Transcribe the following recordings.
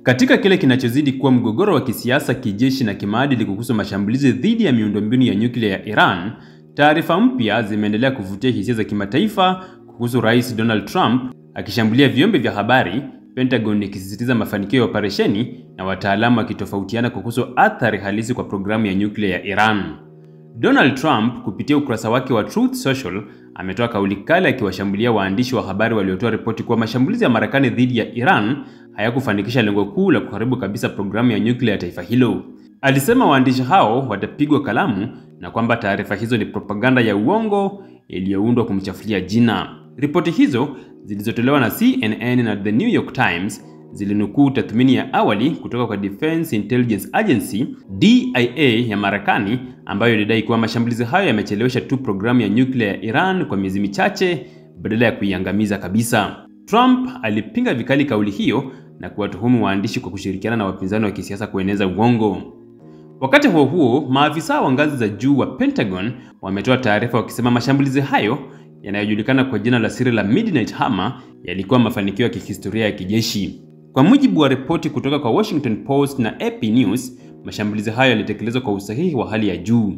Katika kile kinachozidi kuwa mgogoro wa kisiasa, kijeshi na kimaadili kuhusu mashambulizi dhidi ya miundombinu ya nyuklia ya Iran, taarifa mpya zimeendelea kuvutia hisia za kimataifa kuhusu Rais Donald Trump akishambulia vyombo vya habari, Pentagon ikisisitiza mafanikio ya operesheni na wataalamu wakitofautiana kuhusu athari halisi kwa programu ya nyuklia ya Iran. Donald Trump kupitia ukurasa wake wa Truth Social ametoa kauli kali akiwashambulia waandishi wa habari waliotoa ripoti kuwa mashambulizi ya Marekani dhidi ya Iran hayakufanikisha lengo kuu la kuharibu kabisa programu ya nyuklia ya taifa hilo. Alisema waandishi hao watapigwa kalamu na kwamba taarifa hizo ni propaganda ya uongo iliyoundwa kumchafulia jina. Ripoti hizo zilizotolewa na CNN na The New York Times zilinukuu tathmini ya awali kutoka kwa Defense Intelligence Agency DIA ya Marekani ambayo ilidai kuwa mashambulizi hayo yamechelewesha tu programu ya nyuklia ya Iran kwa miezi michache badala ya kuiangamiza kabisa. Trump alipinga vikali kauli hiyo na kuwatuhumu waandishi kwa kushirikiana na wapinzani wa kisiasa kueneza uongo. Wakati huo huo, maafisa wa ngazi za juu wa Pentagon wametoa taarifa wakisema mashambulizi hayo yanayojulikana kwa jina la siri la Midnight Hammer yalikuwa mafanikio ya kihistoria ya kijeshi. Kwa mujibu wa ripoti kutoka kwa Washington Post na AP News, mashambulizi hayo yalitekelezwa kwa usahihi wa hali ya juu.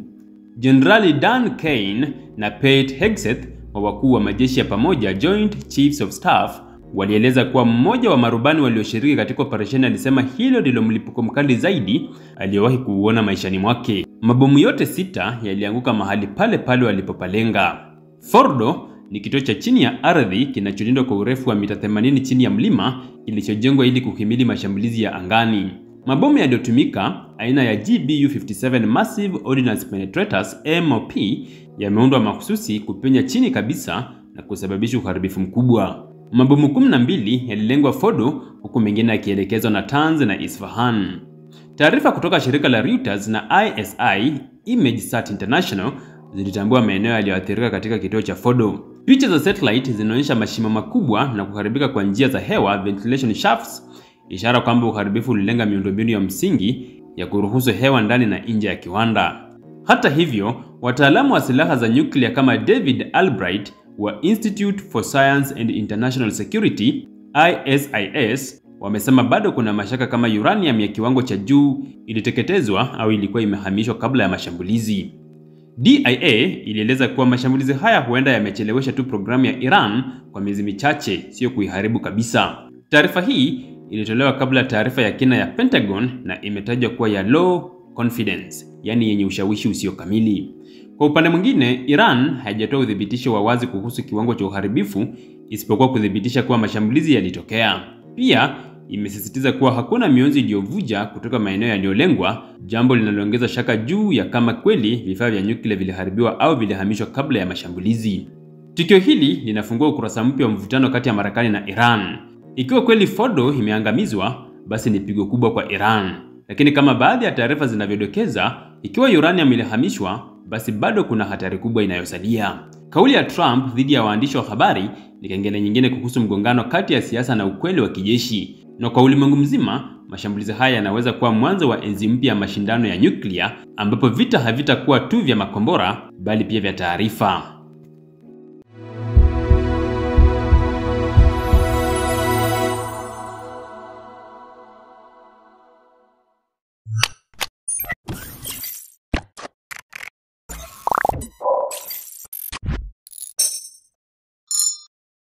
Jenerali Dan Caine na Pete Hegseth wa wakuu wa majeshi ya pamoja Joint Chiefs of Staff walieleza kuwa mmoja wa marubani walioshiriki katika operesheni alisema hilo ndilo mlipuko mkali zaidi aliyowahi kuuona maishani mwake. Mabomu yote 6 yalianguka mahali pale pale walipopalenga. Fordo ni kituo cha chini ya ardhi kinacholindwa kwa urefu wa mita 80 chini ya mlima kilichojengwa ili kuhimili mashambulizi ya angani. Mabomu yaliyotumika aina ya GBU-57 Massive Ordnance Penetrators MOP yameundwa mahususi kupenya chini kabisa na kusababisha uharibifu mkubwa. Mabomu 12 yalilengwa Fordo huku mengine yakielekezwa Natanz na Isfahan. Taarifa kutoka shirika la Reuters na ISI ImageSat International zilitambua maeneo yaliyoathirika katika kituo cha Fordo. Picha za satellite zinaonyesha mashimo makubwa na kuharibika kwa njia za hewa ventilation shafts, ishara kwamba uharibifu ulilenga miundombinu ya msingi ya kuruhusu hewa ndani na nje ya kiwanda. Hata hivyo, wataalamu wa silaha za nyuklia kama David Albright wa Institute for Science and International Security ISIS wamesema bado kuna mashaka kama uranium ya kiwango cha juu iliteketezwa au ilikuwa imehamishwa kabla ya mashambulizi. DIA ilieleza kuwa mashambulizi haya huenda yamechelewesha tu programu ya Iran kwa miezi michache, sio kuiharibu kabisa. Taarifa hii ilitolewa kabla taarifa ya kina ya Pentagon na imetajwa kuwa ya low confidence, yani yenye ushawishi usio kamili. Kwa upande mwingine, Iran haijatoa udhibitisho wa wazi kuhusu kiwango cha uharibifu isipokuwa kuthibitisha kuwa mashambulizi yalitokea. Pia imesisitiza kuwa hakuna mionzi iliyovuja kutoka maeneo yaliyolengwa, jambo linaloongeza shaka juu ya kama kweli vifaa vya nyuklia viliharibiwa au vilihamishwa kabla ya mashambulizi. Tukio hili linafungua ukurasa mpya wa mvutano kati ya Marekani na Iran. Ikiwa kweli Fordo imeangamizwa, basi ni pigo kubwa kwa Iran. Lakini kama baadhi ya taarifa zinavyodokeza, ikiwa uranium ilihamishwa, basi bado kuna hatari kubwa inayosalia. Kauli ya Trump dhidi ya waandishi wa habari ni kengele nyingine kuhusu mgongano kati ya siasa na ukweli wa kijeshi. Na kwa ulimwengu mzima, mashambulizi haya yanaweza kuwa mwanzo wa enzi mpya ya mashindano ya nyuklia ambapo vita havitakuwa tu vya makombora bali pia vya taarifa.